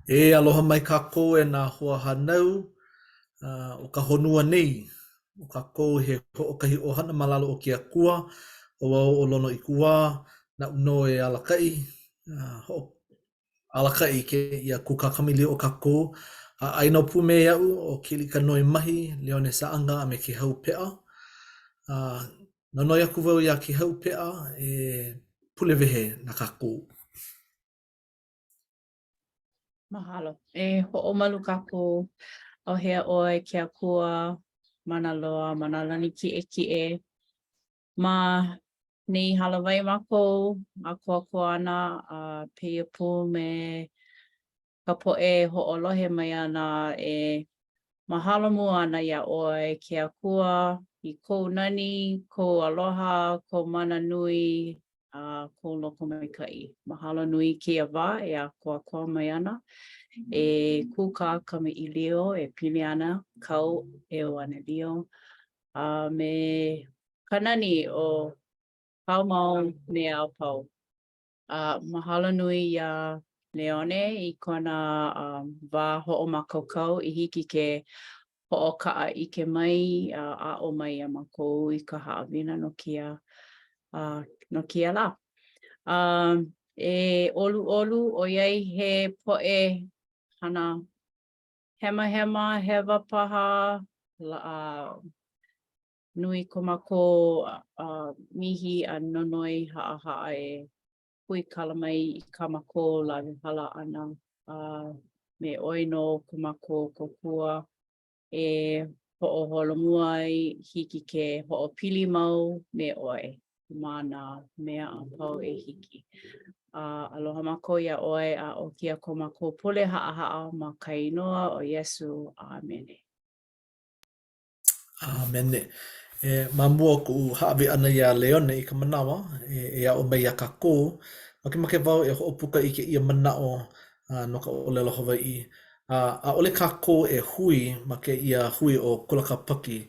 E aloha mai kākou e nā hoahānau o ka honua nei. ʻO kākou he hoʻokahi ʻohana ma lalo o ke Akua, ʻo wau ʻo Lono ʻIkuwā, naʻu nō e alakaʻi, hoʻoalakaʻi i kēia kūkā kamaʻilio o kākou. A ʻai nō pū me iaʻu ʻo Keliʻikanoe Mahi, Leone Saʻanga a me Kēhau Peʻa. A nonoi aku wau iā Kēhau Peʻa e pule wehe na kākou. Mahalo. E hoʻomalu kākou. ʻAuhea ʻoe ke Akua mana loa ma nā lani kiʻekiʻe. Ma nei hālāwai mākou ʻākoakoa ana a pēia pū me ka poʻe e hoʻolohe mai ana e mahalo mua ana iā ʻoe ke Akua i kou nani, kou aloha, kou mana nui, a kou lokomaikaʻi. Mahalo nui i kēia wā e ʻākoakoa mai ana e kūkā kamaʻilio e pili ana kāu ʻeuanelio a me ka nani o kāu mau mea a pau. A mahalo nui iā Leone i kona um, wā hoʻomākaukau i hiki ke hoʻokaʻaʻike mai a aʻo mai iā mākou i ka haʻawina no kēia uh, no kēia lā. Um, e ʻoluʻolu, ʻoiai he poʻe hana hemahema, hewa paha, uh, nui ko mākou uh, mihi a nonoi haʻahaʻa e huikala mai i kā mākou lawehala ʻana a me ʻoe nō ko mākou kōkua e hoʻoholomua ai, hiki ke hoʻopili mau me ʻoe ma nā mea a pau e hiki. A aloha mākou iā ʻoe a ʻo kēia ko mākou pule haʻahaʻa ma ka inoa ʻo Iesū. ʻĀmene. ʻĀmene. E, ma mua o koʻu hāʻawi ʻana iā Leone i ka manawa e, e aʻo mai iā kākou, makemake wau e hoʻopuka i kēia manaʻo uh, no ka ʻōlelo Hawaiʻi. Uh, ʻaʻole kākou e hui ma kēia hui ʻo Kula Kāpaki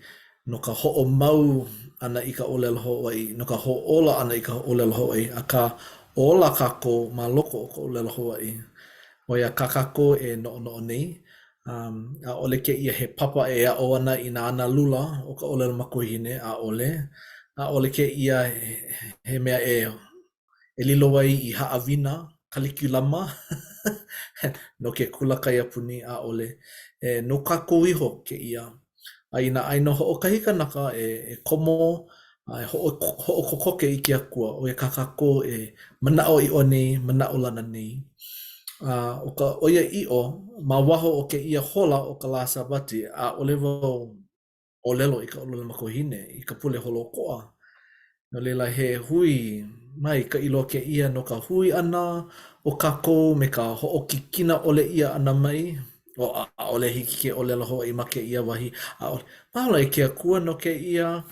no ka hoʻomau ʻana i ka ʻōlelo Hawaiʻi, no ka hoʻōla ʻana i ka ʻōlelo Hawaiʻi, akā ola kākou ma loko o ka ʻōlelo Hawaiʻi. ʻO ia kā kākou e noʻonoʻo nei, Um, ʻaʻole kēia he papa e aʻo ana i nā analula o ka ʻōlelo makuahine, ʻaʻole. ʻAʻole kēia he mea e e lilo ai i haʻawina kalikiulama no ke kula kaiapuni, ʻaʻole. E, no kākou iho kēia. A inā aia nō hoʻokahi kanaka e, e komo a e hoʻokokoke i ke Akua, ʻo ia kā kākou e manaʻoʻiʻo nei, manaʻolana nei. A ʻo ka ʻoiaʻiʻo, ma waho o kēia hola o ka lā Sābati, ʻaʻole wau ʻōlelo i ka ʻōlelo makuahine i ka pule holoʻokoʻa. No laila, he hui maikaʻi loa kēia no ka hui ʻana o kākou me ka hoʻokikina ʻole ʻia ʻana mai, o ʻaʻole hiki ke ʻōlelo Hawaiʻi ma kēia wahi, ʻaʻole. Mahalo e ke Akua no kēia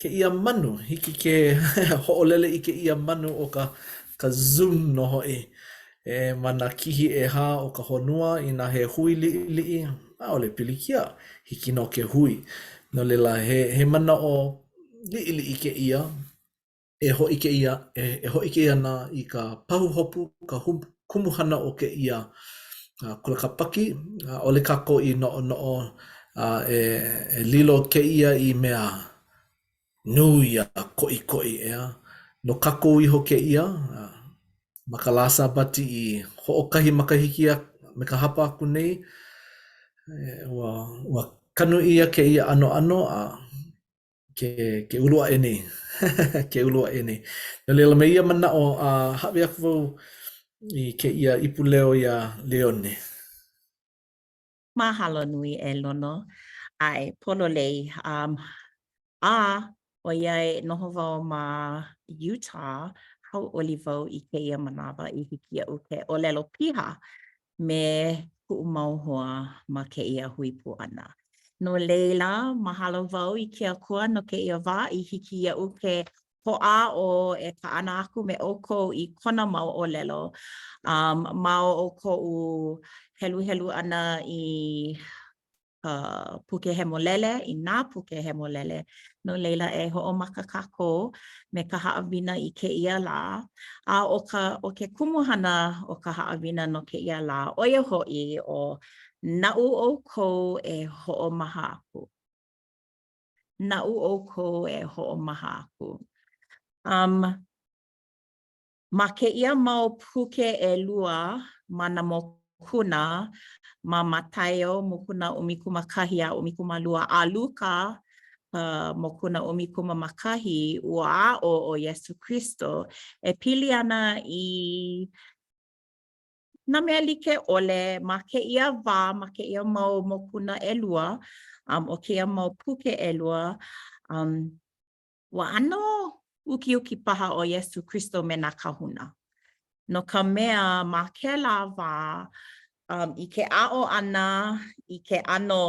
kēia manu, hiki ke hoʻolele i kēia manu o ka ka Zoom nō hoʻi e ma nā kihi ʻehā o ka honua inā he hui liʻiliʻi, ʻaʻole pilikia, hiki nō ke hui. No laila, he he manaʻo liʻiliʻi kēia e hōʻike ia, e, e hōʻike ana i ka pahuhopu, ka kumuhana o kēia kula kāpaki, ʻaʻole kākou i noʻonoʻo a e, e lilo kēia i mea nui a koʻikoʻi, ʻeā. No kākou iho kēia, ma ka lā Sābati i hoʻokahi makahiki a me ka hapa aku nei, e, ua, ua kanu ʻia kēia ʻanoʻano a ke, ke ulu aʻe nei. ke ulu aʻe nei. No laila, me ia manaʻo, a uh, hāʻawi aku wau i kēia ipu leo iā Leone. Mahalo nui e Lono. ʻAe, pololei. Um, a ʻoiai noho wau ma Utah, hauʻoli wau i kēia manawa i hiki iaʻu ke ʻōlelo piha me kuʻu mau hoa ma kēia hui pū ʻana. No laila, mahalo wau i ke Akua no kēia wā i hiki iaʻu ke hoʻāʻo e kaʻana aku me ʻoukou i kona mau ʻōlelo um, ma o koʻu heluhelu ʻana i. ka Puke Hemolele, i nā Puke Hemolele. No laila, e hoʻomaka kākou me ka haʻawina i kēia lā. A ʻo ka, ʻo ke kumuhana o ka haʻawina no kēia lā, ʻo ia hoʻi, ʻo Naʻu ʻoukou e hoʻomaha aku. Naʻu ʻoukou e hoʻomaha aku. Um, ma kēia mau puke ʻelua ma nā mokuna, ma Mataio mokuna 11 a 12, a Luka ka mokuna 11, ua aʻo ʻo Iesū Kristo e pili ana i nā mea like ʻole ma kēia wā, ma kēia mau mokuna ʻelua, um, o kēia mau puke ʻelua, um, ua ʻano ukiuki paha ʻo Iesū Kristo me nā kāhuna. No ka mea, ma kēlā wā, um, i ke aʻo ʻana i ke ʻano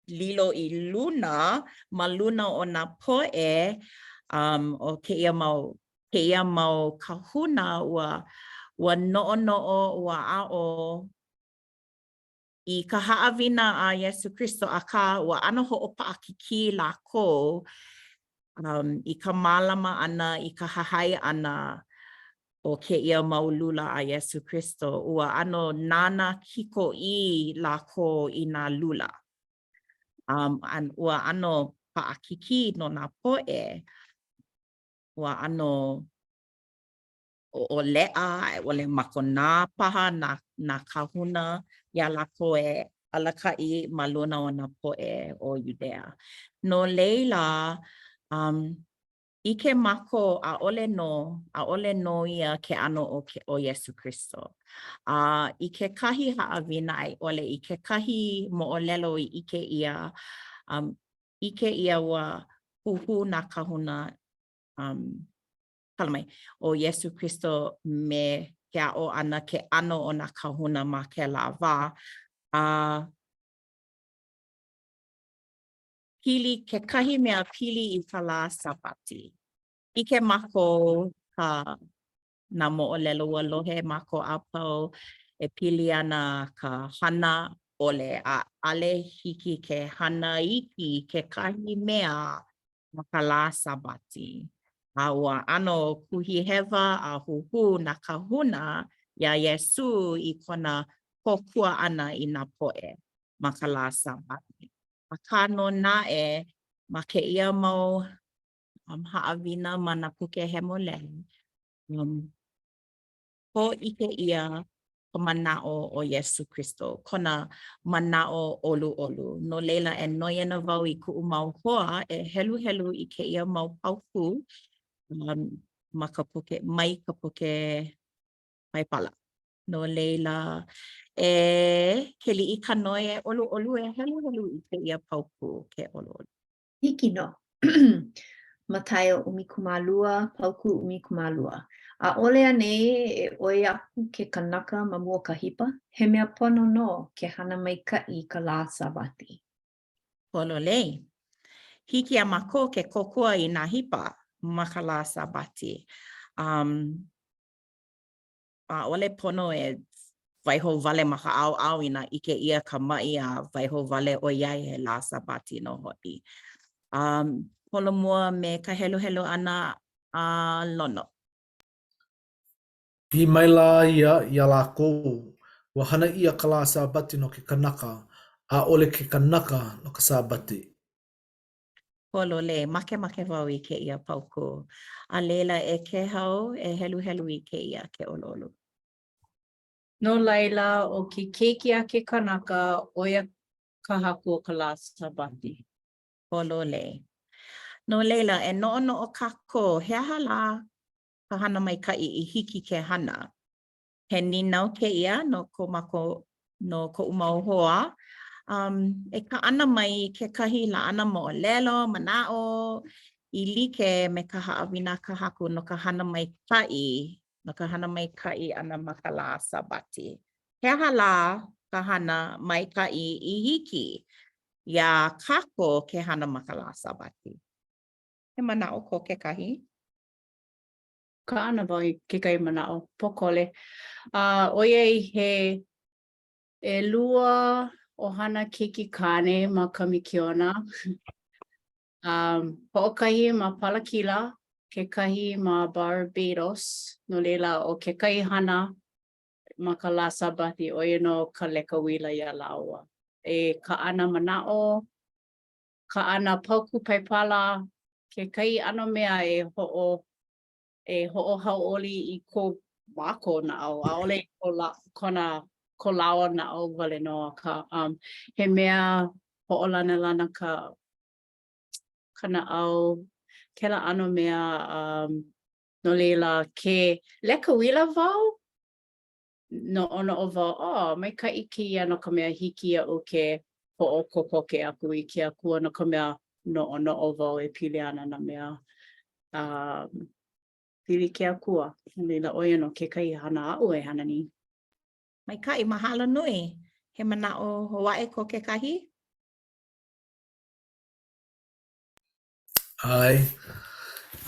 lilo i luna ma luna o nā poʻe um, o kēia mau, kēia mau kāhuna, ua, ua noʻonoʻo, ua aʻo i ka haʻawina a Iesū Kristo, akā, ua ʻano hoʻopaʻakikī lākou um, i ka mālama ʻana, i ka hahai ʻana o kēia mau lula a Iesū Kristo, ua ʻano nānā kikoʻī lākou i nā lula. Um, an, ua ʻano paʻakikī no nā poʻe, ua ʻano ʻoʻoleʻa a i ʻole makonā paha nā, nā kāhuna iā lākou e alakaʻi ma luna o nā poʻe o Iudea. No laila, um, ʻike mākou ʻaʻole nō, ʻaʻole nō ia ke ʻano o ke, o Iesū Kristo. A i kekahi haʻawina a i ʻole i kekahi moʻolelo i ʻike ʻia, um, ʻike ʻia ua huhū nā kāhuna um, kala mai, ʻo Iesū Kristo me ke aʻo ʻana ke ʻano o nā kāhuna ma kēlā wā, a pili kekahi mea pili i ka lā Sābati. ʻIke mākou ka nā moʻolelo ua lohe mākou a pau e pili ana ka hana ʻole, ʻaʻole hiki ke hana iki kekahi mea ma ka lā Sābati, a ua ʻano kuhihewa a huhū nā kāhuna iā Iesū i kona kōkua ʻana i nā poʻe ma ka lā Sābati. Akā nō naʻe, ma kēia mau um, haʻawina ma nā puke hemolele, um, hōʻike ʻia ka manaʻo o Iesū Kristo, kona manaʻo ʻoluʻolu. No laila, e noi ana wau i kuʻu mau hoa e heluhelu i kēia mau paukū um, ma ka puke, mai ka puke Paipala. No laila, e Keliʻikanoe e ʻoluʻolu e heluhelu i kēia paukū ke ʻoluʻolu. Hiki nō. Mataio 12, paukū 12. ʻAʻole anei e ʻoi aku ke kanaka ma mua o ka hipa? He mea pono nō ke hana maikaʻi i ka lā Sābati. Pololei. Hiki iā mākou ke kōkua i nā hipa ma ka lā Sābati. Um, ʻaʻole pono e waiho wale ma ka ʻaoʻao inā ʻike ʻia ka maʻi a waiho wale ʻoiai he lā Sābati nō hoʻi. Um, holomua me ka heluhelu ʻana a Lono. ʻĪ maila ia iā lākou, Ua hana ʻia ka lā Sābati no ke kanaka, ʻaʻole ke kanaka no ka Sābati. Pololei, makemake wau i kēia paukū. A laila, e Kēhau, e heluhelu i kēia, ke ʻoluʻolu. No laila, ʻo ke Keiki a ke Kanaka, ʻo ia ka Haku o ka lā Sābati. Pololei. No laila, e noʻonoʻo kākou, he aha lā ka hana maikaʻi i hiki ke hana? He nīnau kēia no ko mākou, no koʻu mau hoa, um, e kaʻana mai i kekahi laʻana moʻolelo, manaʻo, i like me ka haʻawina a ka Haku no ka hana maikaʻi, no ka hana maikaʻi ʻana ma ka lā Sābati. He aha lā ka hana maikaʻi i hiki iā kākou ke hana ma ka lā Sābati? He manaʻo ko kekahi? Kaʻana wau i kekahi manaʻo pōkole. A ʻoiai he ʻelua ʻohana keiki kāne ma ka mikiona. Um, hoʻokahi ma Palakila, kekahi ma Barbados, no laila ʻo kekahi hana ma ka lā Sābati, ʻo ia nō ka leka uila iā lāua. E kaʻana manaʻo, kaʻana paukū Paipala, kekahi ʻano mea e hoʻo e hoʻohauʻoli i ko mākou naʻau, ʻaʻole ko lā kona ko lāua naʻau wale nō, akā um, he mea hoʻolanalana ka ka naʻau, kēlā ʻano mea um, no laila, ke leka uila wau, noʻonoʻo wau, oh, maikaʻi kēia no ka mea hiki iaʻu ke hoʻokokoke aku i ke Akua no ka mea noʻonoʻo wau e pili ana nā mea um, pili ke Akua. No laila, ʻo ia nō kekahi hana aʻu e hana nei. Maikaʻi, mahalo nui. He manaʻo hou aʻe ko kekahi? ʻAe.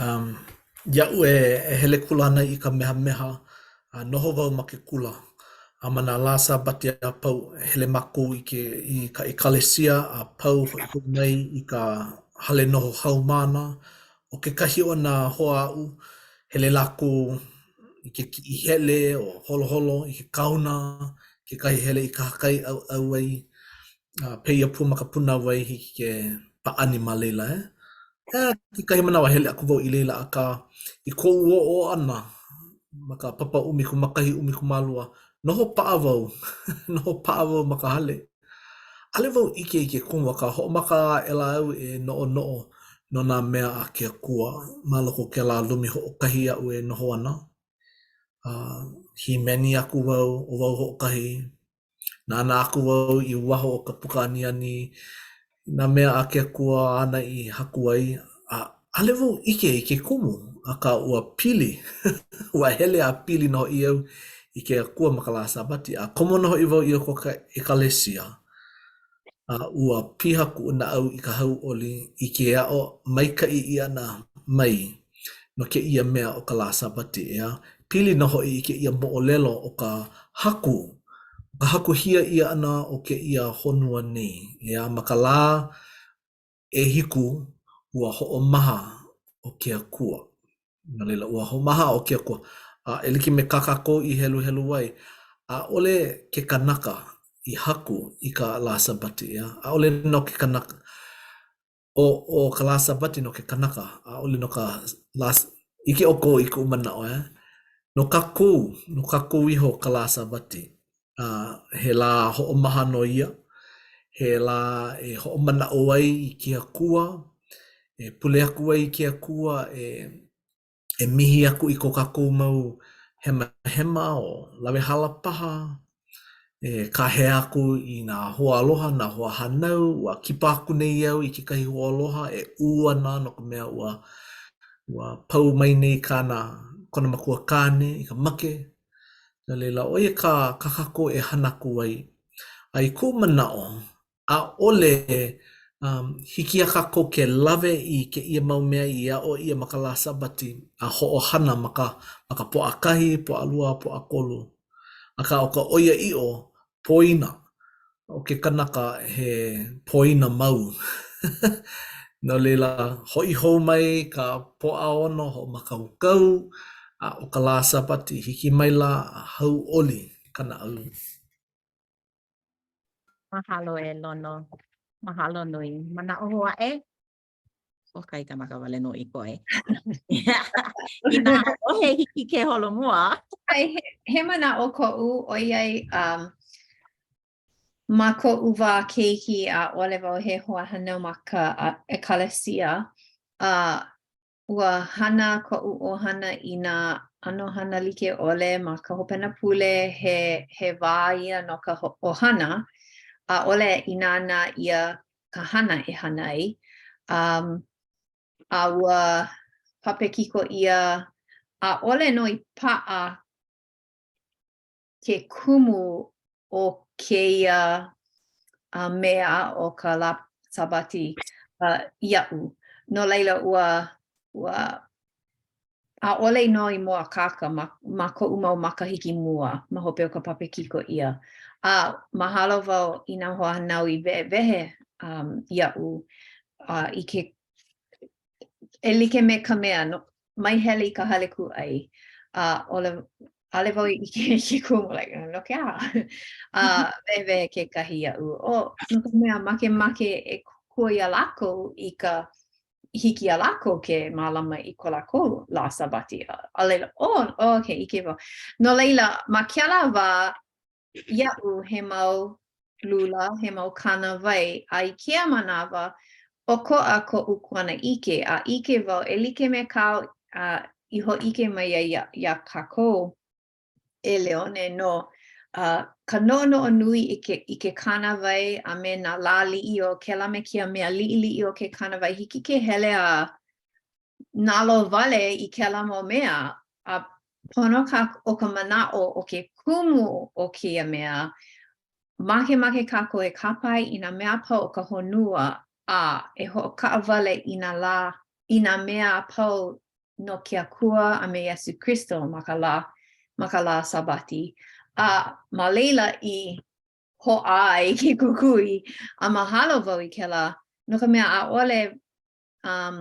Um, iaʻu e, e hele kula ana i Kamehameha, a noho wau ma ke kula. A ma nā lā Sābati a pau, hele mākou i ke i ka ʻekalesia a pau hoʻi hou mai i ka hale noho haumāna. ʻO kekahi o nā hoa aʻu, hele lākou i ke kiʻi hele o holoholo i ke kaona, kekahi hele i kahakai ʻauʻau ai. A pēia pū ma ka pūnāwai hiki ke pāʻani ma laila, eh? Eh, kekahi manawa hele aku wau i laila, akā, i koʻu oʻo ʻana ma ka papa 11, 12, noho paʻa wau, noho paʻa wau ma ka hale. ʻAʻole wau ʻike i ke kumu, akā hoʻomaka aʻela au e noʻonoʻo no nā mea a ke Akua ma loko o kēlā lumi hoʻokahi aʻu e noho ana. A hīmeni aku wau, ʻo wau hoʻokahi, Nānā aku wau i waho o ka puka aniani, nā mea a ke Akua āna i haku ai, a ʻaʻole wau ʻike i ke kumu, akā ua pili, ua hele a pili nō hoʻi au i ke Akua ma ka lā Sābati, a komo nō hoʻi wau i loko o ka ʻekalesia, a ua piha kuʻu naʻau i ka hauʻoli i ke aʻo maikaʻi ʻia ʻana mai no kēia mea o ka lā Sābati, ʻeā? Pili nō hoʻi i kēia moʻolelo o ka haku, ka hakuhia ʻia ʻana o kēia honua nei, ʻeā? Ma ka lā ʻehiku, ua hoʻomaha ʻo ke Akua. No laila, ua hoʻomaha ʻo ke Akua. A e like me kā kākou i heluhelu ai, ʻaʻole ke kanaka i haku i ka lā Sābati, ʻeā? ʻAʻole no ke kanaka. ʻO, ʻo ka lā Sābati no ke kanaka, ʻaʻole no ka lā, ʻike ʻoukou i kuʻu manaʻo, eh? No kākou, no kākou iho ka lā Sābati. A he lā hoʻomaha nō ia, he lā e hoʻomanaʻo ai i ke Akua, e pule aku ai i ke Akua, e e mihi aku i ko kākou mau hemahema o lawehala paha, e kāhea aku i nā hoaaloha, nā hoahānau, ua kipa aku nei au i kekahi hoaaloha e ʻū ana no ka mea ua ua pau mai nei kāna kona makua kāne i ka make. No laila, ʻo ia kā kā kākou e hana aku ai. A i kuʻu manaʻo, ʻaʻole um, hiki iā kākou ke lawe i kēia mau mea i aʻo ʻia ma ka lā Sābati a hoʻohana ma ka, ma ka Pōʻakahi, Pōʻalua, Pōʻakolu. Akā, ʻo ka ʻoiaʻiʻo, poina. ʻO ke kanaka he poina mau. No laila, hoʻi hou mai ka Pōʻaono hoʻomākaukau, a ʻo ka lā Sābati, hiki maila a hauʻoli ka naʻau. Mahalo e Lono. Mahalo nui. Manaʻo hou aʻe? Hoʻokahi kanaka wale nō i koe. Inā ʻaʻohe hiki ke holomua. ʻAe, he, he manaʻo koʻu, ʻoiai um, ma koʻu wā keiki ʻaʻole wau he hoahānau ma ka ʻekalesia, a Ua hana koʻu ʻohana i nā ʻano hana like ʻole ma ka hopena pule, he he wā ia no ka ʻohana, ʻaʻole i nānā ʻia ka hana e hana ai. Um, a ua papekiko ʻia, ʻaʻole nō i paʻa ke kumu o kēia uh, mea o ka lā Sābati uh, iaʻu. No laila, ua, ua. ʻaʻole nō i mōakāka ma ma koʻu mau makahiki mua ma hope o ka papekiko ʻia. A mahalo wau i nā hoahānau i wehewehe um, iaʻu uh, i ke e like me ka mea no, mai hele i ka hale kūʻai. A ʻole ʻaʻole wau i ʻike i ke kumu like, no ke aha? A wehewehe kekahi iaʻu, oh, no ka mea, makemake e kōkua iā lākou i ka hiki iā lākou ke mālama i ko lākou lā Sābati. A laila, oh, oh, okay, ʻike wau. No laila, ma kēlā wā, iaʻu he mau lula, he mau kānāwai, a i kēia manawa, ʻokoʻa koʻu kuanaʻike, a ʻike wau e like me kāu uh, i hōʻike mai ai iā, iā kākou, e Leone, no uh, ka noʻonoʻo nui i ke, i ke kānāwai a me nā lāliʻi o kēlā me kēia mea liʻiliʻi o ke kānāwai, hiki ke hele a nalowale i kēlā mau mea, a pono kā ʻo ka manaʻo o ke kumu o kēia mea, makemake kākou e kāpae i nā mea a pau o ka honua a e hoʻokaʻawale i nā lā, i nā mea a pau no ke Akua a me Iesū Kristo ma ka lā, ma ka lā Sābati. A ma laila i hoʻā ai ke kukui, a mahalo wau i kēlā, no ka mea, ʻaʻole um,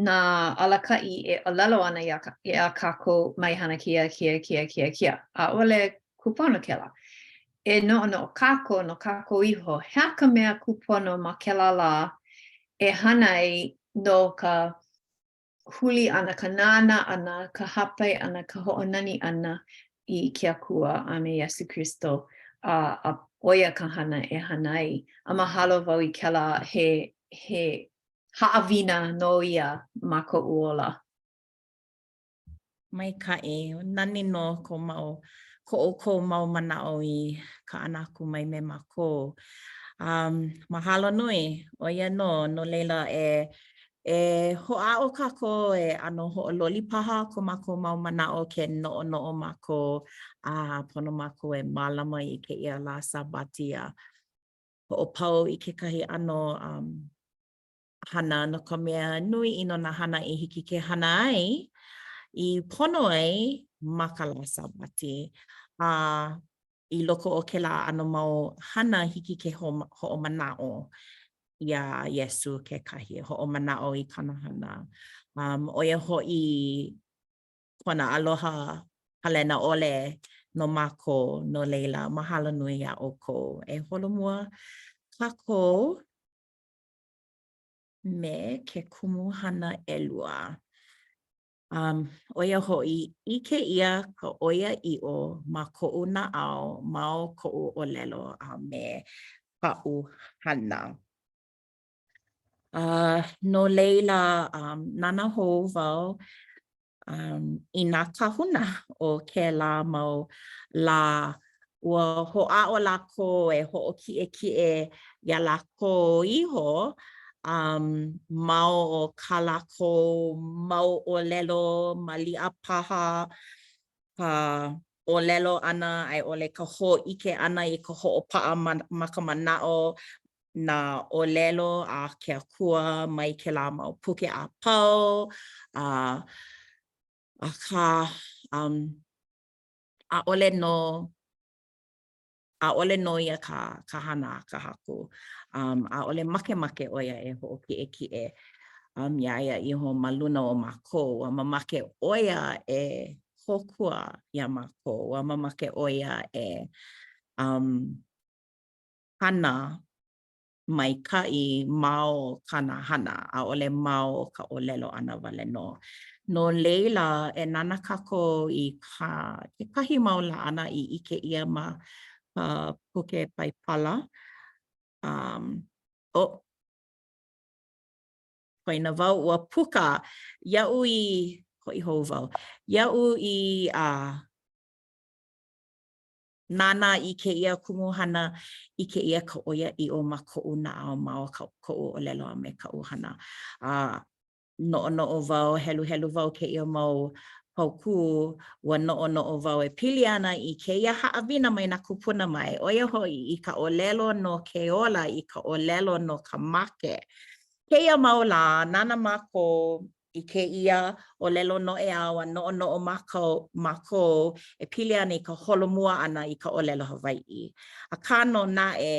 nā alakaʻi e ʻōlelo ana iā, iā kākou mai hana kēia, kēia, kēia, kēia, kēia. ʻAʻole kūpono kēlā. E noʻonoʻo kākou no kākou iho, he aha ka mea kūpono ma kēlā lā e hana ai no ka huli ʻana, ka nānā ʻana, ka hāpai ʻana, ka hoʻonani ʻana i ke Akua a me Iesū Kristo, a, a ʻo ia ka hana e hana ai. A mahalo wau i kēlā he, he haʻawina nō ia ma koʻu ola. Maikaʻi. Nani nō ko mau, ko ʻoukou mau manaʻo i kaʻana aku mai me mākou. Um, mahalo nui, ʻo ia nō, no laila e E hoʻāʻo kākou e ʻano hoʻololi paha ko mākou mau manaʻo ke noʻonoʻo mākou a pono mākou e mālama i kēia lā Sābati a hoʻopau i kekahi ʻano um, hana no ka mea nui ʻino nā hana i hiki ke hana ai i pono ai ma ka lā Sābati. A i loko o kēlā ʻano mau hana hiki ke hoʻomanaʻo iā Iesū kekahi, hoʻomanaʻo i kāna hana. Um, ʻo ia hoʻi kona aloha palena ʻole no mākou, no laila, mahalo nui iā ʻoukou. E holomua kākou me ke kumuhana ʻelua. Um, ʻo ia hoʻi, ʻike ʻia ka ʻoiaʻiʻo ma koʻu naʻau, ma o koʻu ʻōlelo a me kaʻu hana. Uh, no laila, um, nānā hou wau um, i nā kāhuna o kēlā mau lā ua hoʻāʻo lākou e hoʻokiʻekiʻe iā lākou iho um, ma o kā lākou mau ʻōlelo, maliʻa paha ka ʻōlelo ʻana a i ʻole ka hōʻike ʻana i ka hoʻopaʻa ma, ma ka manaʻo nā ʻōlelo a ke Akua mai kēlā mau puke a pau, a akā, um, ʻaʻole nō ʻaʻole nō ia ka ka hana a ka Haku. Um, ʻaʻole makemake ʻo ia e hoʻokiʻekiʻe um, iā ia iho ma luna o mākou. Ua mamake ʻo ia e kōkua iā mākou. Ua mamake ʻo ia e um, hana maikaʻi ma o kāna hana, ʻaʻole ma o ka ʻōlelo ʻana wale nō. No laila, e nānā kākou i ka kekahi mau laʻana i ʻike ʻia ma ka puke Paipala. Um, oh, poina wau, ua puka iaʻu i, hoʻi hou wau, iaʻu i uh, nānā i kēia kumuhana, ʻike ʻia ka ʻoiaʻiʻo ma koʻu naʻau ma o ka, koʻu ʻōlelo a me kaʻu hana. A noʻonoʻo wau, heluhelu wau kēia mau paukū, ua noʻonoʻo wau e pili ana i kēia haʻawina mai nā kūpuna mai, ʻo ia hoʻi i ka ʻōlelo no ke ola, i ka ʻōlelo no ka make. Kēia mau lā, nānā mākou. i kēia ʻōlelo noʻeau a noʻonoʻo mākou, mākou e pili ana i ka holomua ʻana i ka ʻōlelo Hawaiʻi. Akā nō naʻe,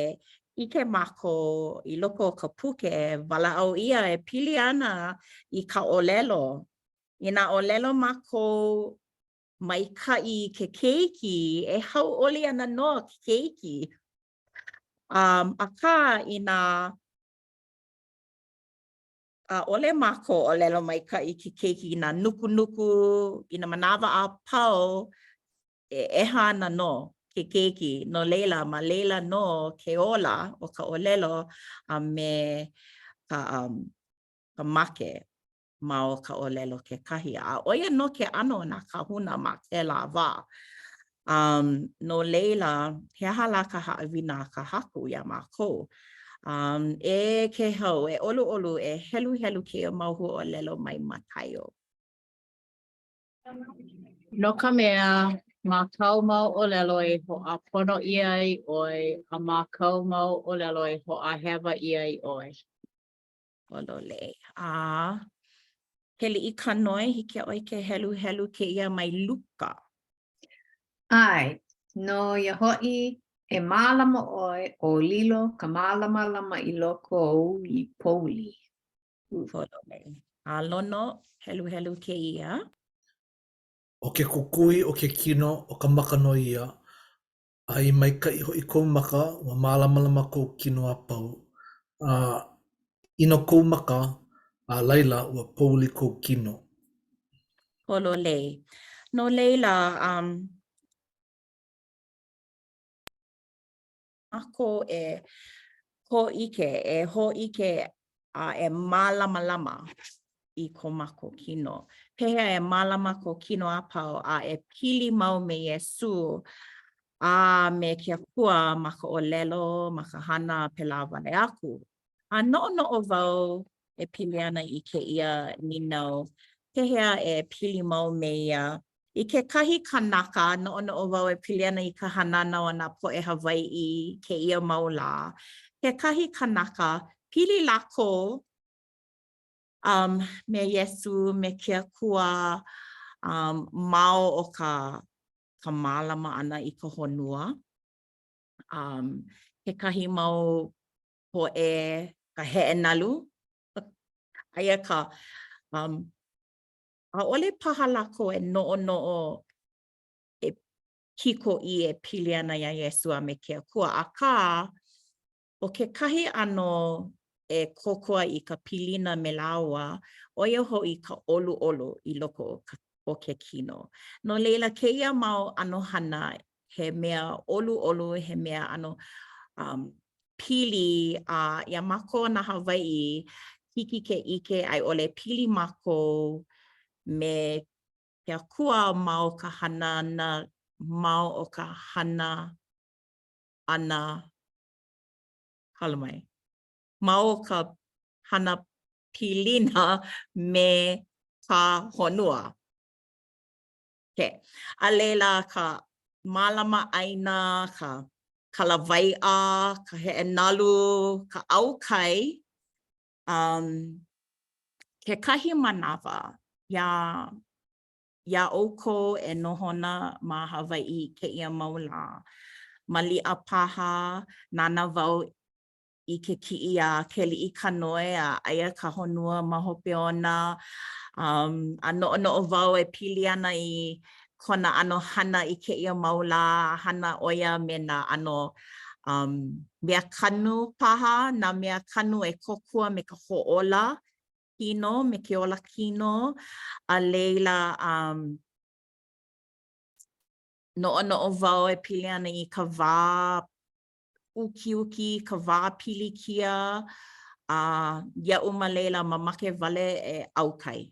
ʻike mākou i loko o ka puke, walaʻau ʻia e pili ana i ka ʻōlelo. Inā ʻōlelo mākou maikaʻi i ke keiki, e hauʻoli ana nō ke keiki. Um, akā, inā ʻaʻole mākou ʻōlelo maikaʻi i ke keiki inā nukunuku i nā manawa a pau, e ʻeha ana nō ke keiki. No laila, ma laila nō ke ola o ka ʻōlelo a me ka, um, ka make ma o ka ʻōlelo kekahi. A ʻo ia nō ke ʻano o nā kāhuna ma kēlā wā. Um, no laila, he aha lā ka haʻawina a ka Haku iā mākou? Um, e Kēhau, e ʻoluʻolu, e heluhelu kēia mau huaʻōlelo mai Mataio. No ka mea, ma kāu mau ʻōlelo e hoʻāpono ʻia ai ʻoe, a ma kāu mau ʻōlelo e hoʻāhewa ʻia ai ʻoe. Pololei. A Keliʻikanoe, hiki iā ʻoe ke heluhelu kēia mai Luka. ʻAe, no ia hoʻi, e mālama ʻoe, o lilo ka mālamalama i loko ou i pouli. Pololei. A Lono, heluhelu kēia. ʻO ke kukui o ke kino, ʻo ka maka nō ia, a i maikaʻi hoʻi kou maka, ua mālamalama kou kino a pau, a ʻino kou maka, a laila, ua pouli kou kino. Pololei. No laila, um, mākou e hōʻike, e hōʻike a e mālamalama i ko mākou kino. Pehea e mālama ko kino a pau a e pili mau me Iesū a me ke Akua ma ka ʻōlelo, ma ka hana, pēlā wale aku. A noʻonoʻo wau e pili ana i kēia nīnau, pehea e pili mau me ia I kekahi kanaka, noʻonoʻo wau e pili ana i ka hanana o nā poʻe Hawaiʻi i kēia mau lā. Kekahi kanaka, pili lākou um, me Iesū, me ke Akua, um, ma o ka, ka mālama ʻana i ka honua. Um, kekahi mau poʻe, ka heʻe nalu, aia ka um, ʻaʻole paha lākou e noʻonoʻo e kikoʻī e pili ana iā Iesū a me ke Akua, akā, ʻo kekahi ʻano e kōkua i ka pilina me lāua, ʻo ia hoʻi ka ʻoluʻolu i loko o ka, o ke kino. No laila, kēia mau ʻano hana, he mea ʻoluʻolu, he mea ʻano um, pili a iā mākou nā Hawaiʻi, hiki ke ʻike a i ʻole pili mākou me ke Akua ma o ka hana ʻana, ma o ka hana ʻana, hala mai, ma o ka hana pilina me ka honua. Okay. A laila ka mālama ʻāina, ka ka lawaiʻa, ka heʻe nalu, ka ʻau kai. Um, kekahi manawa, iā, iā ʻoukou e noho ana ma Hawaiʻi i kēia mau lā, maliʻa paha, nānā wau i ke kiʻi a Keliʻikanoe a aia ka honua ma hope ona. Um, a noʻonoʻo wau e pili ana i kona ʻano hana i kēia mau lā, hana ʻo ia me nā ʻano um, mea kanu paha, nā mea kanu e kōkua me ka hoʻōla kino, me ke ola kino, a laila, um, noʻonoʻo wau e pili ana i ka wā ukiuki, ka wā pilikia, a iaʻu ma laila mamake wale e ʻau kai.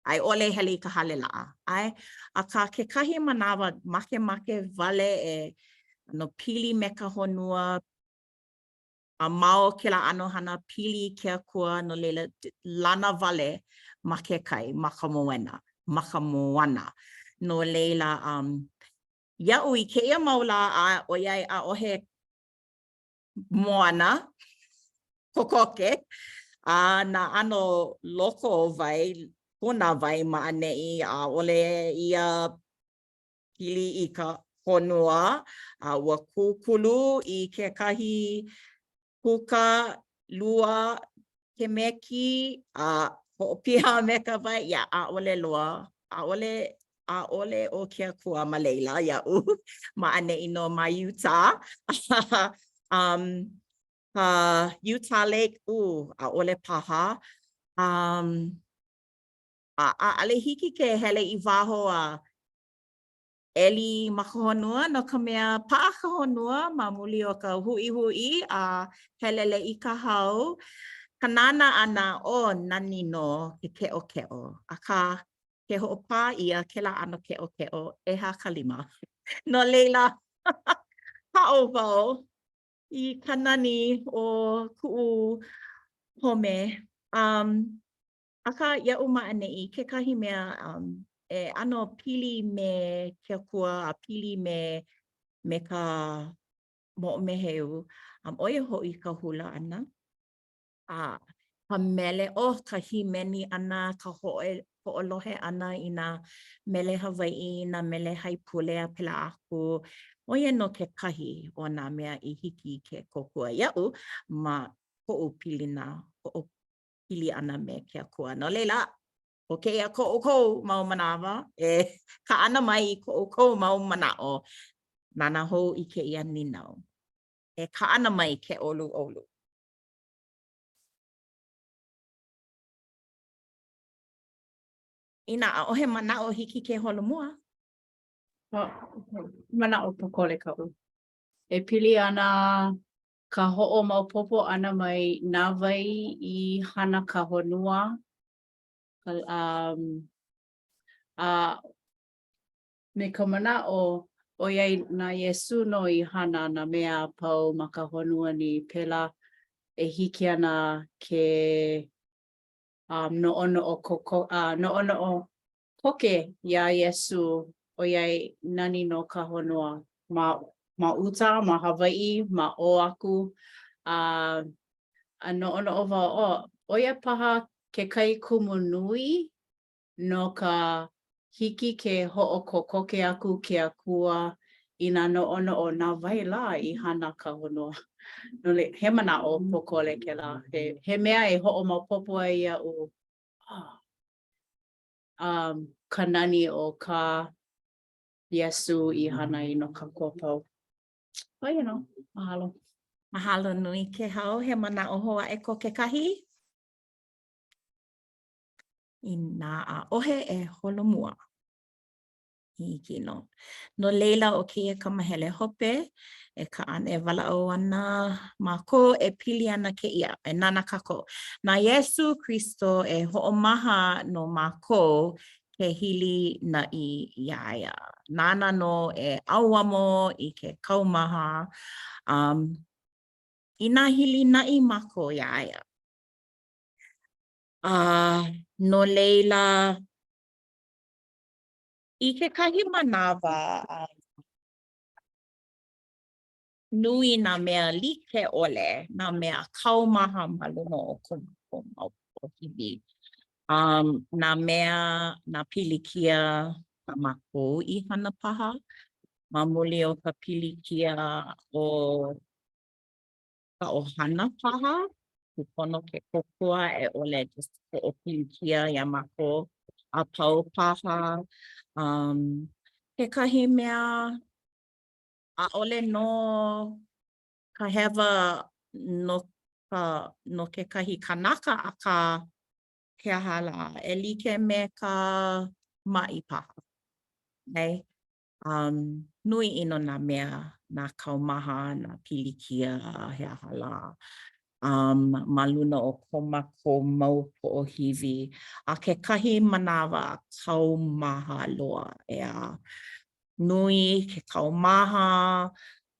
A i ʻole hele i ka hale laʻa, ʻae? Akā kekahi manawa makemake wale e ʻano pili me ka honua, a ma o kēlā ʻano hana pili i ke Akua, no laila, lana wale ma ke kai, ma ka moena, ma ka moana. No laila, um, Iaʻu i kēia mau lā a ʻoiai ʻaʻohe moana kokoke a nā ʻano loko wai. kona wai ma ʻaneʻi, ʻaʻole ia pili i ka honua, a ua kūkulu i kekahi puka lua kemeki a hoʻopiha me ka wai, yeah, ʻaʻole loa, ʻaʻole ʻaʻole ʻo ke Akua ma laila iaʻu ma ʻaneʻi nō ma Utah. Um, ka Utah Lake, uh, ʻaʻole paha. Um, a ʻaʻole hiki ke hele i waho a ʻeli ma ka honua no ka mea, paʻa ka honua ma muli o ka huʻihuʻi a heleleʻi ka hau. Ka nānā ʻana, oh, nani nō ke keʻokeʻo, akā ke hoʻopā ʻia kēlā ʻano keʻokeʻo, ʻeha ka lima. No laila, haʻo wau i ka nani o kuʻu home. Um, Akā, iaʻu ma ʻaneʻi, kekahi mea um, e ʻano pili me ke Akua a pili me, me ka moʻomeheu, um, ʻo ia hoʻi ka hula ʻana. A ka mele, oh, ka hīmeni ʻana, ka hoʻe, hoʻolohe ʻana i nā mele Hawaiʻi, nā mele haipule a pēlā aku. ʻO ia nō kekahi o nā mea i hiki ke kōkua iaʻu ma koʻu pilina hoʻo pili ʻana me ke Akua. No laila, ʻo kēia ko ʻoukou mau manawa e kaʻana mai i ko ʻoukou mau manaʻo. Nānā hou i kēia nīnau. E kaʻana mai ke ʻoluʻolu. Inā ʻaʻohe manaʻo, hiki ke holomua. Manaʻo pōkole kaʻu. E pili ana ka hoʻomaopopo ʻana mai na wai i hana ka honua, um, a me ka manaʻo, ʻoiai na Iesū nō i hana nā mea a pau ma ka honua nei, pēlā e hiki ana ke um, noʻonoʻo koko, uh, noʻonoʻo koke iā Iesū, ʻoiai nani nō ka honua ma ma Utah, ma Hawaiʻi, ma ʻō aku, a a noʻonoʻo wau, oh, ʻo ia paha kekahi kumu nui no ka hiki ke hoʻokokoke aku ke Akua i nā noʻonoʻo na wai lā i hana ka honua. No laila, he manaʻo pōkole kēlā. He, he mea e hoʻomaopopo ai iaʻu, oh, um, ka nani o kā Iesū i hana ai no kākou a pau. ʻO ia nō. Mahalo. Mahalo nui, Kēhau. He manaʻo hou aʻe ko kekahi? Inā ʻaʻohe e holomua. Hiki nō. No laila, ʻo kēia ka mahele hope e kaʻana e walaʻau ana mākou e pili ana kēia, e nānā kākou. Na Iesū Kristo e hoʻomaha no mākou ke hilinaʻi iā ia. Nāna nō e ʻauamo i ke kaumaha um, inā hilinaʻi mākou iā ia. A uh, no laila, i kekahi manawa, um, nui nā mea like ʻole, nā mea kaumaha ma luna o ko mākou mau poʻohiwi. Um, nā mea, nā pilikia a mākou i hana paha, ma muli o ka pilikia o ka ʻohana paha, kūpono ke kōkua a i ʻole just hoʻopilikia iā mākou a pau paha. Um, kekahi mea, ʻaʻole nō ka hewa no ka no kekahi kanaka, akā, he aha lā, e like me ka maʻi paha, okay? Um, nui ʻino nā mea, nā kaumaha, nā pilikia, he aha lā, um, ma luna o ko mākou mau poʻohiwi. A kekahi manawa, kaumaha loa, ʻeā. Nui ke kaumaha,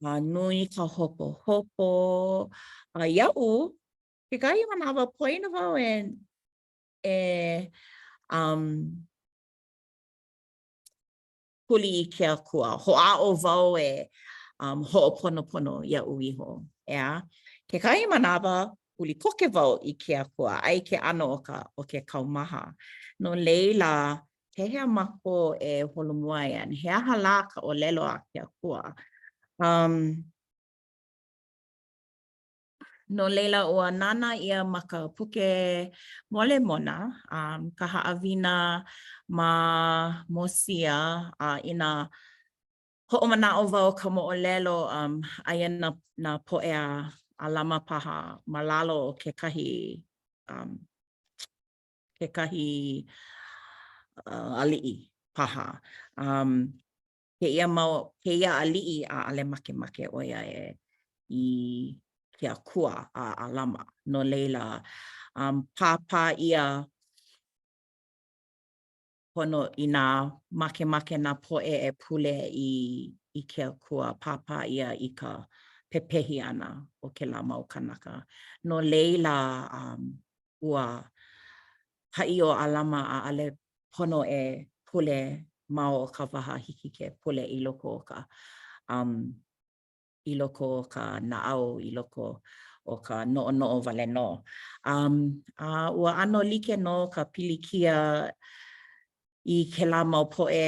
a nui ka hopohopo. A iaʻu, kekahi manawa, poina wau e, e um, huli i ke Akua. Hoʻāʻo wau e um, hoʻoponopono iaʻu iho, ʻeā? Kekahi manawa, huli koke wau i ke Akua, aia ke ʻano o ka o ke kaumaha. No laila, pehea mākou e holomua ai and he aha lā ka ʻōlelo a ke Akua? Um, no laila, ua nānā ʻia ma ka puke Molemona, um, ka haʻawina ma Mosia, a inā hoʻomanaʻo wau ka moʻolelo um, aia nā, nā poʻe a ʻAlama paha ma lalo o kekahi um, kekahi uh, aliʻi paha. Um, kēia mau, kēia aliʻi ʻaʻole makemake ʻo ia e i ke akua a ʻAlama. No laila, um, pāpā ʻia pono inā makemake nā poʻe e pule i i ke Akua, pāpā ʻia i ka pepehi ʻana o kēlā mau kānaka. No laila, um, ua haʻi ʻo ʻAlama ʻaʻole pono e pule ma o ka waha, hiki ke pule i loko o ka um, i loko o ka naʻau, i loko o ka noʻonoʻo wale nō. Um, a ua ʻano like nō ka pilikia i kēlā mau poʻe,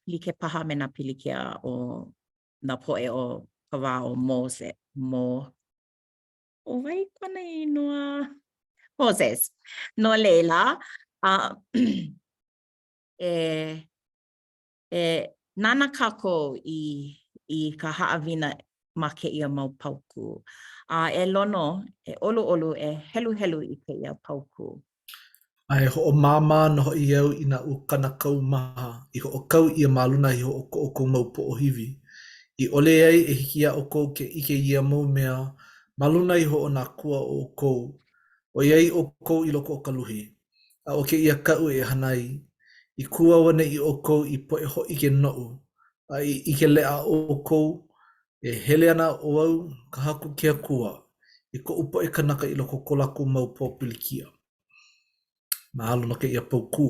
like paha me nā pilikia o nā poʻe o ka wā o Mose, Mo, ʻo wai kona inoa? Moses. No laila, uh, e E nānā kākou i i ka haʻawina ma kēia mau paukū. A e Lono, e ʻoluʻolu, e heluhelu i kēia paukū. A e hoʻomāmā nō hoʻi au i nā ukana kaumaha i hoʻokau ʻia ma luna iho o ko ʻoukou mau poʻohiwi, i ʻole ai e hiki iā ʻoukou ke ʻike i ia mau mea ma luna iho o nā akua o ʻoukou, ʻoiai ʻoukou i loko o ka luhi. A ʻo kēia kaʻu e hana ai, i kū auaneʻi ʻoukou i poʻe hōʻike noʻu, a i ʻike leʻa ʻoukou, e hele ana ʻo au, ka Haku ke Akua, i koʻu poʻe kānaka i loko o ko lākou mau pōpilikia. Mahalo no kēia paukū.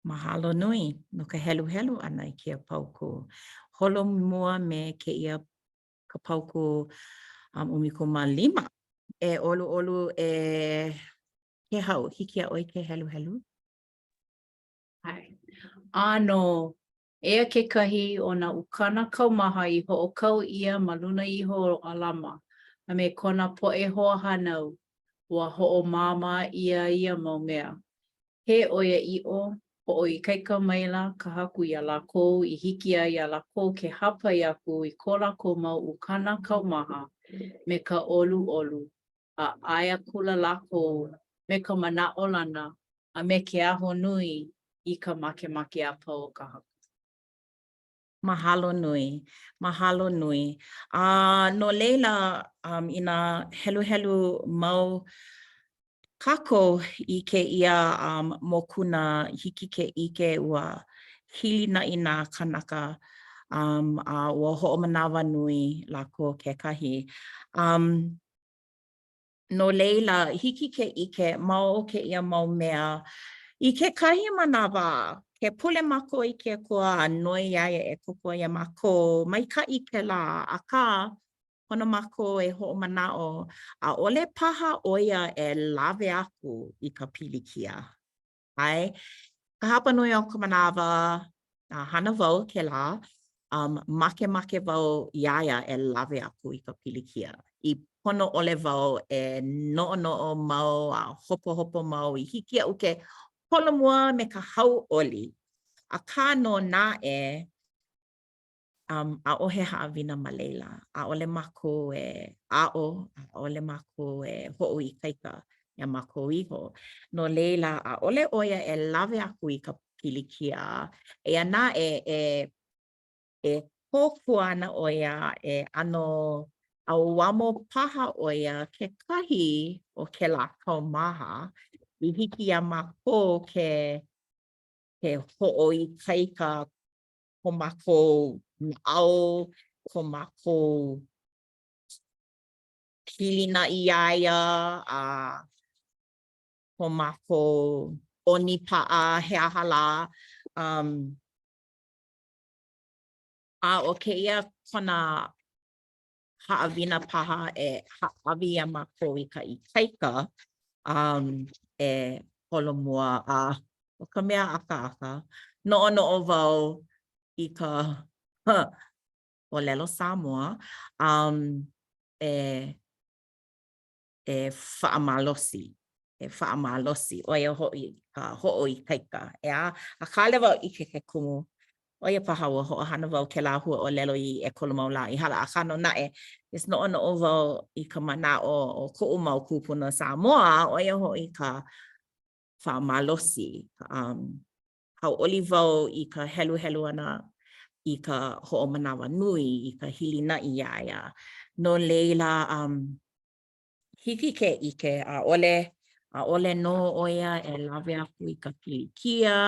Mahalo nui no ka heluhelu ʻana i kēia paukū. Holomua me kēia ka paukū um, 15. E ʻoluʻolu e Kēhau, hiki iā ʻoe ke heluhelu? ʻAe. ʻĀnō, eia kekahi o nā ukana kaumaha i hoʻokau ʻia ma luna iho o ʻAlama a me kona poʻe hoahānau, ua hoʻomāmā ʻia ia mau mea. He ʻoiaʻiʻo, hoʻoikaika maila ka Haku iā lākou i hiki ai iā lākou ke hāpai aku i ko lākou mau ukana kaumaha me ka ʻoluʻolu, a ʻae akula lākou me ka manaʻolana a me ke ahonui i ka makemake a pau o ka Haku. Mahalo nui. Mahalo nui. A no laila, um, inā heluhelu mau kākou i kēia um, mokuna, hiki ke ʻike ua hilinaʻi nā kānaka um, a ua hoʻomanawanui lākou kekahi. Um, No laila, hiki ke ʻike ma o kēia mau mea, i kekahi manawa, ke pule mākou i ke Akua a noi iā ia e kōkua iā mākou, maikaʻi kēlā, akā, pono mākou e hoʻomanaʻo, ʻaʻole paha ʻo ia e lawe aku i ka pilikia. ʻAe. Ka hapanui o ka manawa, a hana wau kēlā, um, makemake wau iā ia e lawe aku i ka pilikia. I pono ʻole wau e noʻonoʻo mau a hopohopo mau i hiki iaʻu ke holomua me ka hauʻoli. Akā nō naʻe, um, ʻaʻohe haʻawina ma laila. ʻAʻole mākou e aʻo, ʻaʻole mākou e hoʻoikaika iā mākou iho. No laila, ʻaʻole ʻo ia e lawe aku i ka pilikia. Eia naʻe, e, e kōkua ana ʻo ia, e ʻano ʻauamo paha ʻo ia kekahi o kēlā kaumaha i hiki iā mākou ke, ke hoʻoikaika ko mākou naʻau, ko mākou pilinaʻi iā ia, a ko mākou ʻonipaʻa, he aha lā. Um, a ʻo kēia kona haʻawina paha e hāʻawi iā mākou i ka ikaika um e holomua a ʻo ka mea akaaka, noʻonoʻo wau i ka ʻōlelo Sāmoa um e e faʻamalosi, e faʻamalosi, ʻo ia hoʻi ka hoʻoikaika, ʻeā? Akā ʻaʻole wau ʻike ke kumu. ʻO ia paha ua hoʻohana wau kēlā huaʻōlelo i ʻekolu mau lā i hala, akā nō naʻe, just noʻonoʻo wau i ka manaʻo o koʻu mau kūpuna Sāmoa, ʻo ia hoʻi ka faʻamalosi. Um, hauʻoli wau i ka heluhelu ʻana i ka hoʻomanawanui, i ka hilinaʻi iā ia. No laila, um, hiki ke ʻike, ʻaʻole, ʻaʻole nō ʻo ia e lawe aku i ka pilikia,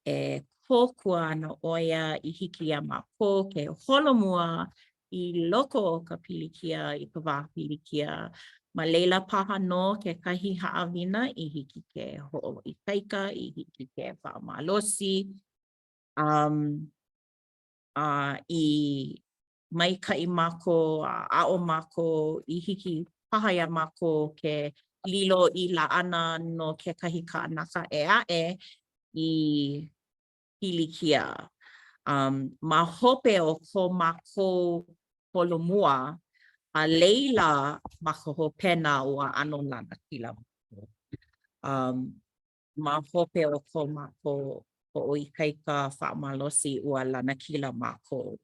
e kōkua ana ʻo ia i hiki iā mākou ke holomua i loko o ka pilikia, i ka wā pilikia. Ma laila paha nō kekahi haʻawina i hiki ke hoʻoikaika, i hiki ke faʻamalosi, um, a i maikaʻi mākou a aʻo mākou i hiki paha iā mākou ke lilo i laʻana no kekahi kānaka ʻē aʻe i pilikia. Um, ma hope o ko mākou holomua, a laila ma ka hopena ua ʻano lanakila mākou. Um, ma hope o ko mākou hoʻoikaika faʻamalosi, ua lanakila mākou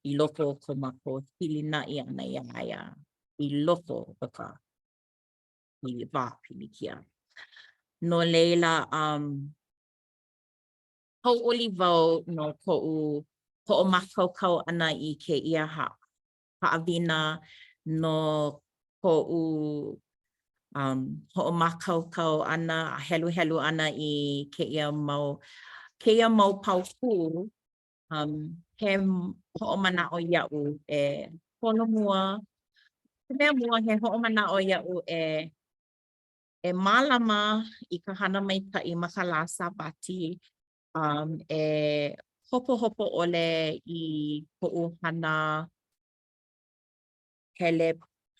i loko o ko mākou hilinaʻi ʻana iā ia i loko o ka wā pilikia. No laila, um, Hauʻoli wau no koʻu hoʻomākaukau ʻana i kēia haʻawina no koʻu um, hoʻomākaukau ʻana a heluhelu ʻana i kēia mau kēia mau paukū um, he hoʻomanaʻo iaʻu e holomua. Ka mea mua, he hoʻomanaʻo iaʻu e e mālama i ka hana maikaʻi ma ka lā Sābati, um, e hopohopo ʻole i koʻu hana hele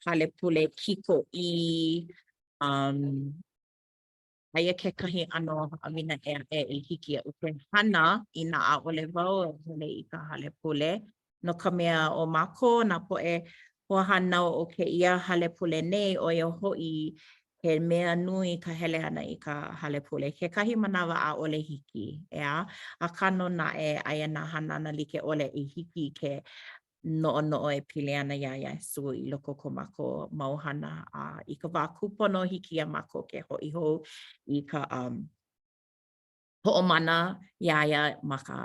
hale pule kikoʻī, um, aia kekahi ʻano haʻawina ʻē aʻe i hiki iaʻu ke hana inā ʻaʻole wau e hele i ka hale pule, no ka mea, ʻo mākou nā poʻe hoahānau o kēia hale pule nei, ʻo ia hoʻi he mea nui ka hele ʻana i ka hale pule. Kekahi manawa ʻaʻole hiki, ʻeā? Akā nō naʻe, aia nā hanana like ʻole i hiki ke noʻonoʻo e pili ana iā Iesū i loko o ko mākou mau hana. A i ka wā kūpono, hiki iā mākou ke hoʻi hou i ka um, hoʻomana iā ia ma ka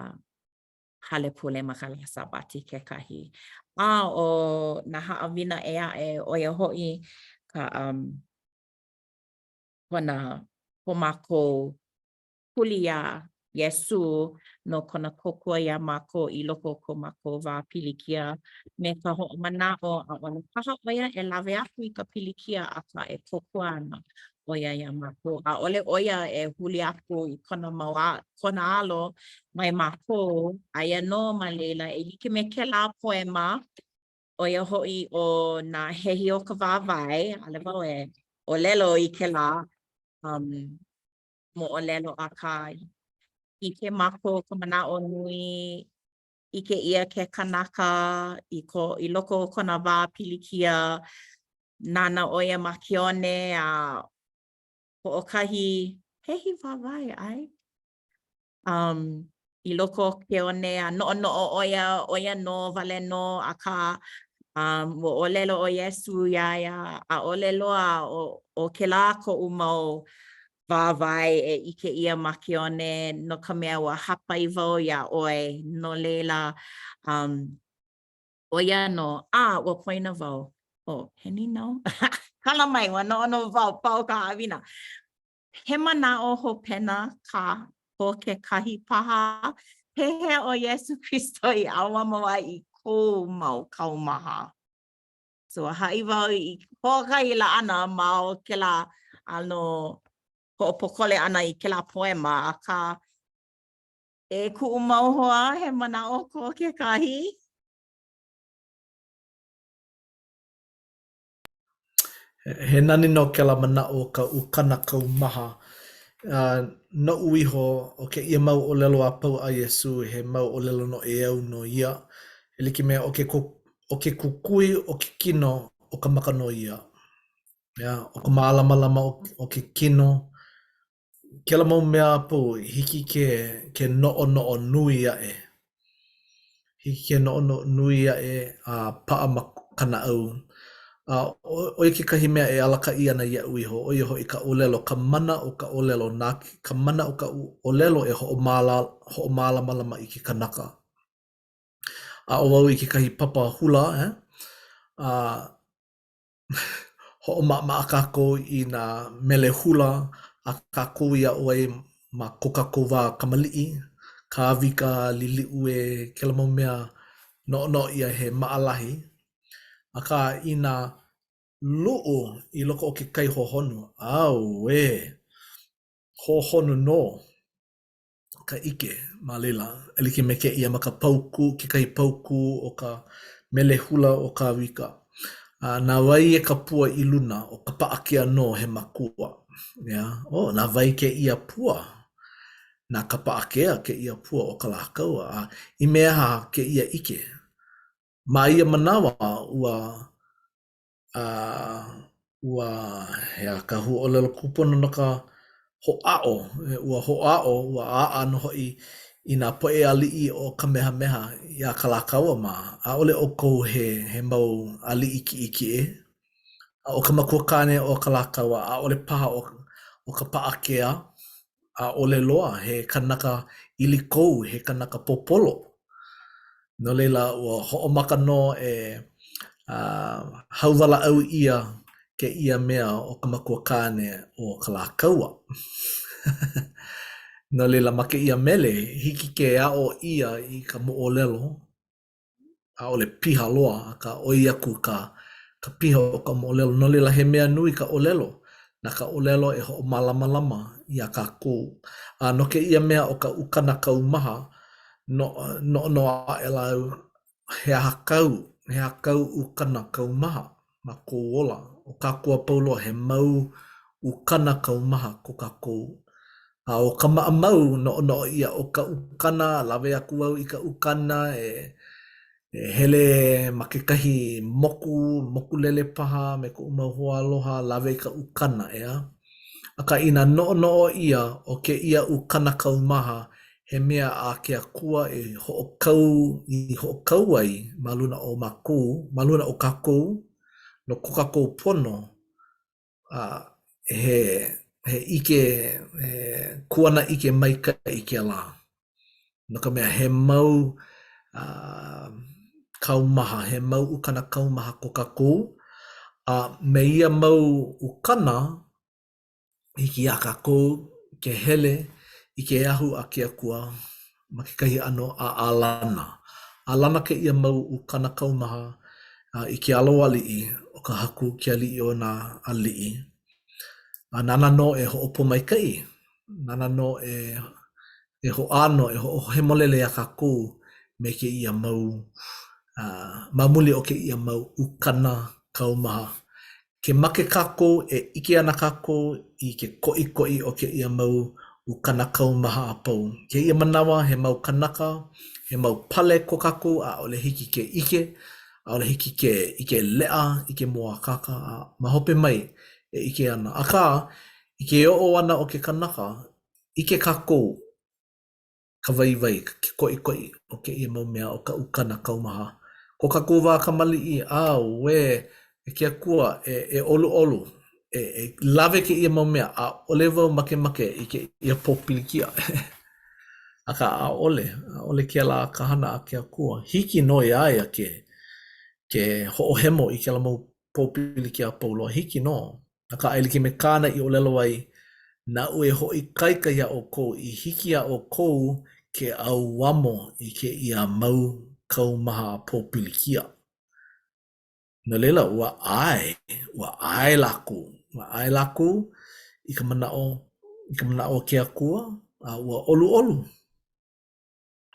hale pule ma ka lā Sābati kekahi. A ʻo nā haʻawina ʻē aʻe, ʻo ia hoʻi ka um, kona, ko mākou huli iā Iesū no kona kōkua iā mākou i loko o ko mākou wā pilikia me ka hoʻomanaʻo ʻaʻole paha ʻo ia e lawe aku i ka pilikia akā e kōkua ana ʻo ia iā mākou. ʻAʻole ʻo ia e huli aku i kona mau a, kona alo mai mākou, aia nō ma laila e like me kēlā poema, ʻo ia hoʻi ʻo Nā Hehi o ka Wāwae, ʻaʻole wau e ʻōlelo i kēlā um, moʻolelo akā ʻike mākou ka manaʻo nui ʻike ʻia ke kanaka i ko i loko o kona wā pilikia nānā ʻo ia ma ke one a hoʻokahi hehi wāwae, ʻae? Um, i loko o ke one a noʻonoʻo ʻo ia, ʻo ia nō wale nō, akā um, ua ʻōlelo ʻo Iesū iā ia, ʻaʻole loa ʻo, ʻo kēlā koʻu mau wāwae e ʻike ʻia ma ke one, no ka mea, ua hāpai wau iā ʻoe, no laila, um, ʻo ia nō, a ua poina wau, oh, he nīnau? Kala mai, ua noʻonoʻo wau, pau ka haʻawina. He manaʻo hopena kā ko kekahi paha, pehea ʻo Iesū Kristo i ʻauamo ai i kou mau kaumaha? So, haʻi wau i hoʻokahi laʻana ma o kēlā ʻano hoʻopōkole ʻana i kēlā poema, akā, e kuʻu mau hoa, he manaʻo ko kekahi? He nani nō kēlā manaʻo o ka ukana kaumaha. Uh, noʻu iho, ʻo kēia mau ʻōlelo a pau a Iesū, he mau ʻōlelo noʻeau nō ia. E like me ʻo ke, ʻo ke kukui o ke kino, ʻo ka maka nō ia. ʻEā, ʻo ka mālamalama o, o ke kino, kēlā mau mea a pau, hiki ke, ke noʻonoʻo nui aʻe. Hiki ke noʻonoʻo nui aʻe a paʻa ma ka naʻau. A ʻo ia kekahi mea e alakaʻi ana iaʻu iho, ʻo ia hoʻi ka ʻōlelo, ka mana o ka ʻōlelo, na ka mana o ka ʻōlelo e hoʻomāla, hoʻomālamalama i ke kanaka. Aʻo wau i kekahi papa hula, eh? A Hoʻomaʻamaʻa kākou i nā mele hula a kākou i aʻo ai ma ko kākou wā kamaliʻi, Kāwika, Liliʻu ē, kēlā mau mea noʻonoʻo ʻia he maʻalahi. Akā, inā luʻu i loko o ke kai hohonu, auē, hohonu nō. ka ʻike ma laila, e like me kēia ma ka paukū, kekahi paukū o ka mele hula o Kāwika. A na wai e ka pua i luna, ʻo Kapaʻakea nō he makua. ʻEā, oh, na wai kēia pua? Na Kapaʻakea kēia pua o Kalākaua. A i mea aha kēia ʻike? Ma ia manawa, ua a ua he aha ka huaʻōlelo kūpono no ka hoʻāʻo, ua hoʻāʻo, ua aʻa nō hoʻi i nā poʻe aliʻi o Kamehameha iā Kalākaua mā, ʻaʻole ʻoukou he, he mau aliʻi kiʻekiʻe. A ʻo ka makuakāne o Kalākaua, ʻaʻole paha ʻo, ʻo Kapaʻakea, ʻaʻole loa, he kanaka ʻilikou, he kanaka pōpolo. No laila, ua hoʻomaka nō e hauwalaʻau ʻia kēia mea o ka makuakāne o Kalākaua. No laila, ma kēia mele, hiki ke aʻo ʻia i ka moʻolelo, ʻaʻole piha loa, akā ʻoi aku ka ka piha o ka moʻolelo. No laila, he mea nui ka ʻōlelo. Na ka ʻōlelo e hoʻomālamalama iā kākou. A no kēia mea ʻo ka ukana kaumaha, no, noʻonoʻo aʻela au, he aha kau, he aha kau ukana kaumaha ma kou ola? ʻO kākou a pau loa, he mau ukana kaumaha ko kākou. A ʻo ka maʻamau, noʻonoʻo ʻia ʻo ka ukana, lawe aku au i ka ukana e e hele ma kekahi moku, mokulele paha me koʻu mau hoaaloha, lawe i ka ukana, ʻeā? Akā inā noʻonoʻo ʻia ʻo kēia ukana kaumaha he mea a ke Akua e hoʻokau i hoʻokau ai ma luna o mākou, ma luna o kākou, no ko kākou pono, a he he ʻike, he kuanaʻike maikaʻi kēlā. No ka mea, he mau uh, kaumaha, he mau ukana kaumaha ko kākou, a me ia mau ukana, hiki iā kākou ke hele i ke ahu a ke Akua ma kekahi ʻano ʻālana. ʻĀlana kēia mau ukana kaumaha i ke alo aliʻi o ka Haku, ke aliʻi o nā aliʻi. A nāna nō e hoʻopōmaikaʻi, nāna nō e e hoʻāno, e hoʻohemolele iā kākou me kēia mau, uh, ma muli o kēia mau ukana kaumaha. Ke make kākou, e ʻike ana kākou i ke koʻikoʻi o kēia mau ukana kaumaha a pau. Kēia manawa, he mau kanaka, he mau pale ko kākou, ʻaʻole hiki ke ʻike, ʻaʻole hiki ke ʻike leʻa, ʻike mōakāka, a ma hope mai e ʻike ana. Akā, i ke oʻo ʻana o ke kanaka, ʻike kākou ka waiwai, ke koʻikoʻi o kēia mau mea o ka ukana kaumaha. Ko kākou wā kamaliʻi, auē, e ke Akua, e, e ʻoluʻolu, e, e lawe kēia mau mea, ʻaʻole wau makemake i kēia pōpilikia. Akā, ʻaʻole, ʻaʻole kēlā ka hana a ke Akua. Hiki nō iā ia ke, ke hoʻohemo i kēlā mau pōpilikia a pau loa. Hiki nō. Akā, e like me kāna i ʻōlelo ai, Naʻu e hoʻoikaika iā ʻoukou i hiki iā ʻoukou ke ʻauamo i kēia mau kaumaha pōpilikia. No laila, ua ʻae, ua ʻae lākou, ua ʻae lākou i ka manaʻo, i ka manaʻo o ke Akua, a ua ʻoluʻolu.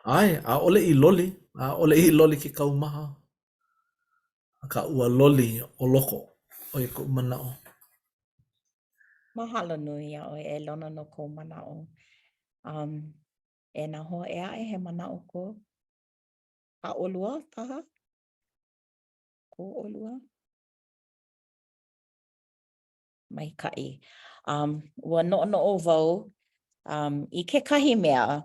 ʻAe, ʻaʻole i loli, ʻaʻole i loli ke kaumaha, akā ua loli ʻo loko. ʻO ia koʻu manaʻo. Mahalo nui iā ʻoe e Lono no kou manaʻo. Um, e nā hoa ʻē aʻe he manaʻo kou? A ʻolua paha? Ko ʻolua? Maikaʻi. Um, ua noʻonoʻo wau um, i kekahi mea,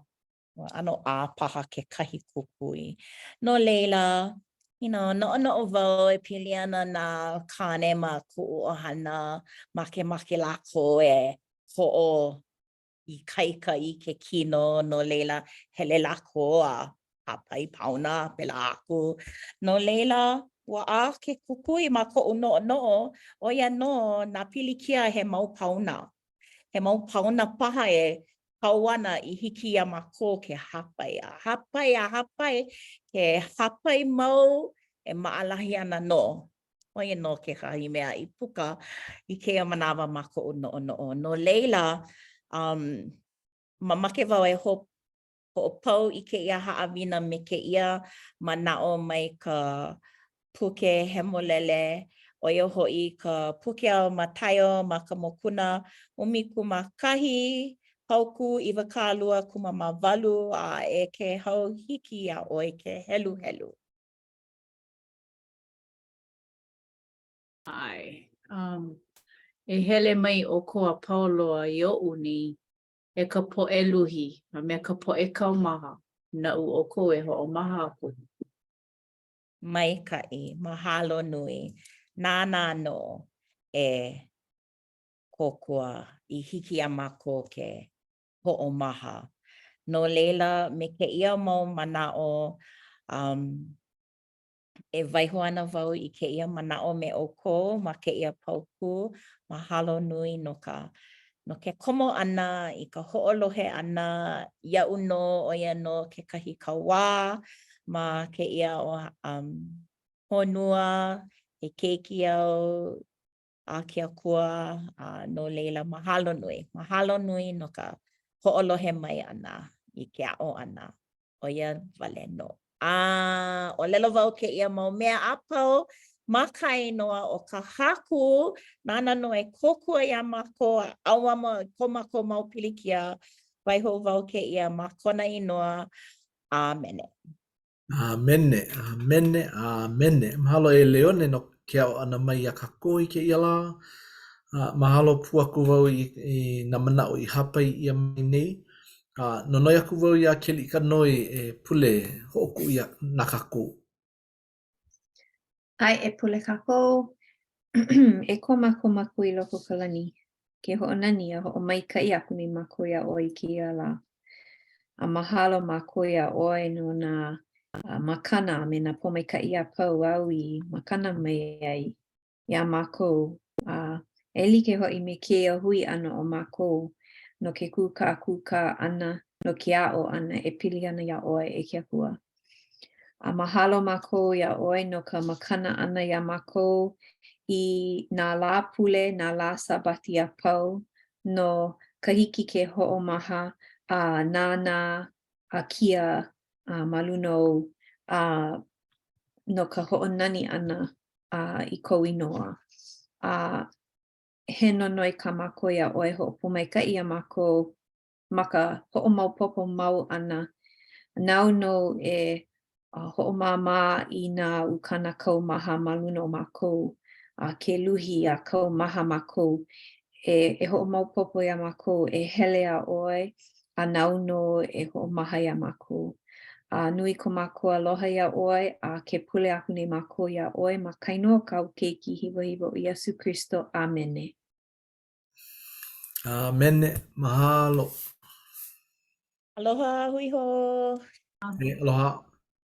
ua ʻano ʻā paha kekahi kukui. No laila, you know, noʻonoʻo wau e pili ana nā kāne ma kuʻu ʻohana, makemake lākou e hoʻo ikaika i ke kino, no laila, hele lākou a hāpai paona, pēlā aku. No laila, ua ʻā ke kukui ma koʻu noʻonoʻo, ʻo ia nō nā pilikia he mau paona. He mau paona paha e kau ana i hiki iā mākou ke hāpai a hāpai a hāpai, ke hāpai mau e maʻalahi ana nō. ʻO ia nō kekahi mea i puka i kēia manawa ma koʻu noʻonoʻo. No laila, um, mamake wau e ho hoʻopau i kēia haʻawina me kēia manaʻo mai ka puke hemolele, ʻo ia hoʻi ka puke a Mataio ma ka mokuna 11, paukū 28, a e Kēhau hiki iā ʻoe ke heluhelu. ʻAe. Um, e hele mai ʻoukou a pau loa i oʻu nei, e ka poʻe luhi, a me ka poʻe kaumaha, naʻu ʻoukou e hoʻomaha aku. Maikaʻi, mahalo nui. Nāna nō e kōkua i hiki iā mākou ke hoʻomaha. No laila, me kēia mau manaʻo, um, E waiho ana wau i kēia manaʻo me ʻoukou ma kēia paukū. Mahalo nui no ka no ke komo ʻana i ka hoʻolohe ʻana iaʻu nō, ʻo ia nō kekahi kauā ma kēia um, honua, he keiki au a ke Akua, a no laila, mahalo nui. Mahalo nui no ka hoʻolohe mai ʻana i ke aʻo ʻana. ʻO ia wale nō. A ʻōlelo wau kēia mau mea a pau ma ka inoa o ka Haku, nāna nō e kōkua iā mākou a ʻauamo i ko mākou mau pilikia. Waiho wau kēia ma kona inoa. ʻĀmene. ʻĀmene, ʻāmene, ʻāmene. Mahalo e Leone no ke aʻo ʻana mai iā kākou i kēia lā. A mahalo pū aku wau i, i nā manaʻo i hāpai ʻia mai nei. A nonoi aku wau iā Keliʻikanoe e pule hoʻokuʻu iā na kākou. ʻAe e pule kākou e ko mākou Makua i loko o ka lani, ke hoʻonani a hoʻomaikaʻi aku nei mākou iā ʻoe i kēia lā. A mahalo mākou iā ʻoe no nā makana a me nā pōmaikaʻi a pau āu i makana mai ai iā mākou, a e like hoʻi me kēia hui ʻana o mākou no ke kūkākūkā ʻana, no ke aʻo ʻana e pili ana iā ʻoe e ke Akua. A mahalo mākou iā ʻoe no ka makana ʻana iā mākou i nā lā pule, nā lā Sābati a pau, no ka hiki ke hoʻomaha a nānā a kia a ma luna ou, a no ka hoʻonani ʻana a i kou inoa. A he nonoi kā mākou iā ʻoe hoʻopōmaikaʻi iā mākou ma ka hoʻomaopopo mau ʻana, nāu nō e hoʻomāmā i nā ukana kaumaha ma luna o mākou, a ke luhi a kaumaha mākou, e, e hoʻomaopopo iā mākou e hele iā ʻoe, a nāu nō e hoʻomaha iā mākou. A nui ko mākou aloha iā ʻoe, a ke pule aku nei mākou iā ʻoe ma ka inoa o kāu Keiki hiwahiwa ʻo Iesū Kristo. ʻĀmene. ʻĀmene. Mahalo. Aloha, hui hou. E, aloha.